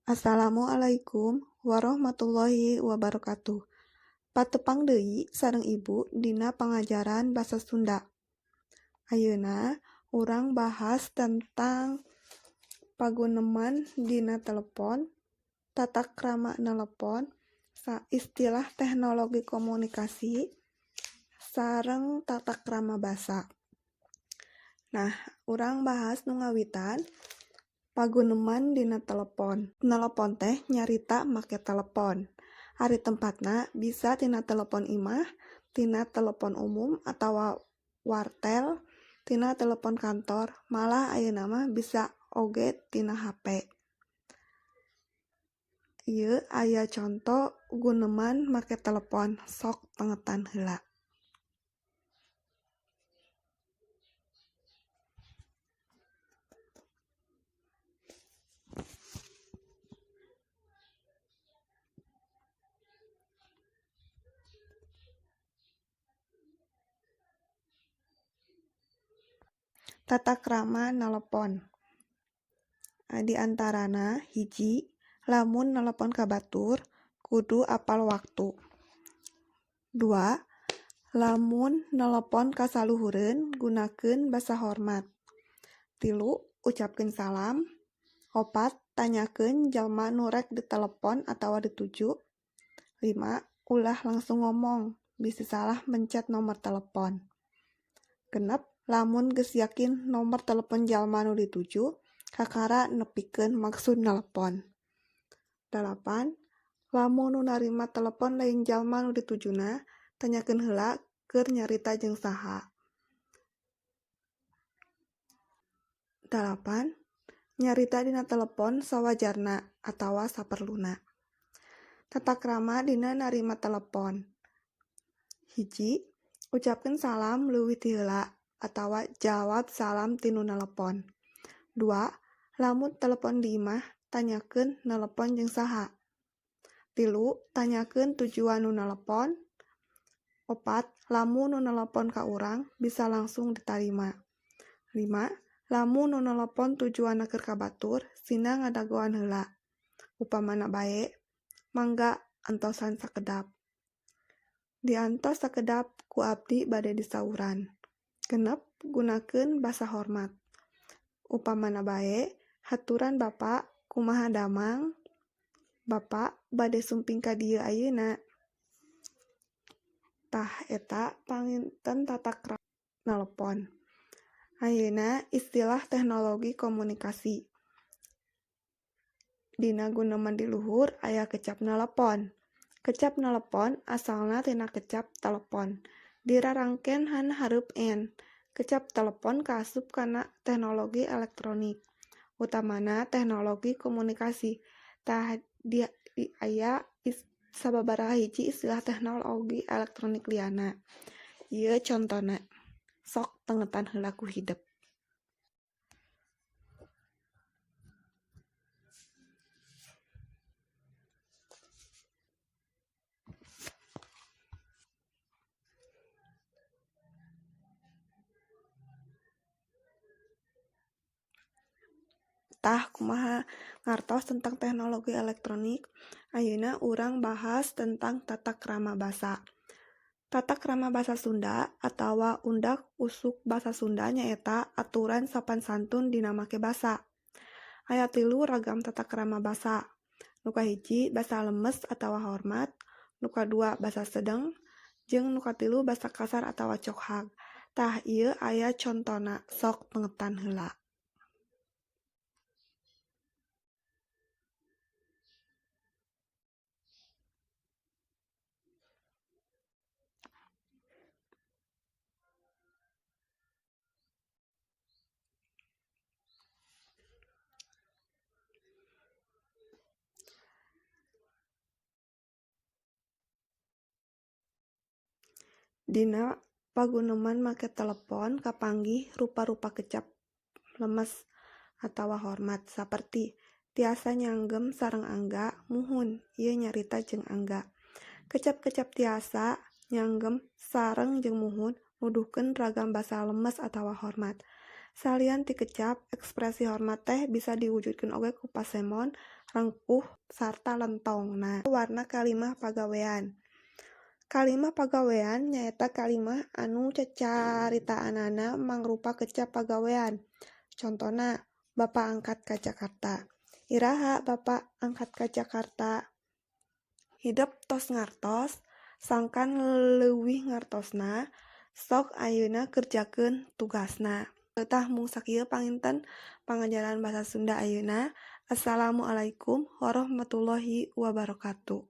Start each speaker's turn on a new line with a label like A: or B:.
A: Assalamualaikum warahmatullahi wabarakatuh. Patepang deui sareng Ibu dina pangajaran basa Sunda. Ayeuna urang bahas tentang paguneman dina telepon, tata krama nelepon, istilah teknologi komunikasi, sareng tata krama basa. Nah, urang bahas nu ngawitan paguneman dina telepon. Nelepon teh nyarita make telepon. Ari tempatna bisa tina telepon imah, tina telepon umum atawa wartel, tina telepon kantor, malah ayeuna mah bisa oge tina HP. Ieu aya conto guneman make telepon, sok tengetan heula. Tata krama nelepon. Di antarana hiji, lamun nelepon ka batur kudu apal waktu. 2, lamun nelepon ka saluhureun gunakeun basa hormat. 3, ucapkeun salam. 4, tanyakeun jalma nu rek ditelepon atawa dituju. 5, ulah langsung ngomong, bisi salah mencet nomor telepon. 6, lamun geus yakin nomor telepon jalma nu dituju, kakara nepikeun maksud nelepon. 8, lamun nu narima telepon lain jalma nu ditujuna, tanyakeun heula keur nyarita jeung saha. 8, nyarita dina telepon sawajarna atawa saperluna. Tata krama dina narima telepon. 1, ucapkeun salam leuwih ti heula atawa jawab salam ti nu nelepon. 2, lamun telepon di imah, tanyakeun nelepon jeung saha. 3, tanyakeun tujuan nu nelepon. 4, lamun nu nelepon ka urang bisa langsung ditarima. 5, lamun nu nelepon tujuanna keur ka batur, sina ngadagoan heula. Upamana bae, mangga antosan sakedap. Diantos sakedap ku abdi bade disauran. 6, gunakeun basa hormat. Upamana bae, haturan Bapak kumaha damang? Bapak bade sumping ka dieu ayeuna. Tah eta panginten tata krama nelepon. Ayeuna istilah teknologi komunikasi. Dina guneman di luhur aya kecap nelepon. Kecap nelepon asalna tina kecap telepon. Dirarangkenhan hareup n. Kecap telepon kaasup kana teknologi elektronik, utamana teknologi komunikasi. Tah di aya sababaraha hiji istilah teknologi elektronik liana. Ieu contona. Sok tengetan heula ku hidep. Tah kumaha ngartos tentang teknologi elektronik, ayeuna urang bahas tentang tata krama basa. Tata krama basa Sunda atawa undak usuk basa Sunda nyaeta aturan sopan santun dina make basa. Aya 3 ragam tata krama basa. Nu kahiji basa lemes atawa hormat, nu kadua basa sedeng, jeung nu katilu basa kasar atawa cokhag. Tah ieu aya contona, sok tengetan heula. Dina paguneman make telepon kapanggih rupa-rupa kecap lemes atawa hormat saperti tiasa nyanggem sareng angga, muhun ieu nyarita jeung angga. Kecap-kecap tiasa nyanggem sareng jeung muhun nuduhkeun ragam basa lemes atawa hormat. Salian ti kecap, ekspresi hormat teh bisa diwujudkeun oge ku pasemon, rengkuh sarta lentongna. Warna kalimah pagawean. Kalimah pagawean nyaeta kalimah anu cacaritaanana mangrupa kecap pagawean. Contona, Bapa angkat ka Jakarta. Iraha Bapa angkat ka Jakarta? Hidep tos ngartos, sangkan leuwih ngartosna, sok ayeuna kerjakeun tugasna. Tah mung sakieu panginten pangajaran basa Sunda ayeuna. Assalamualaikum warahmatullahi wabarakatuh.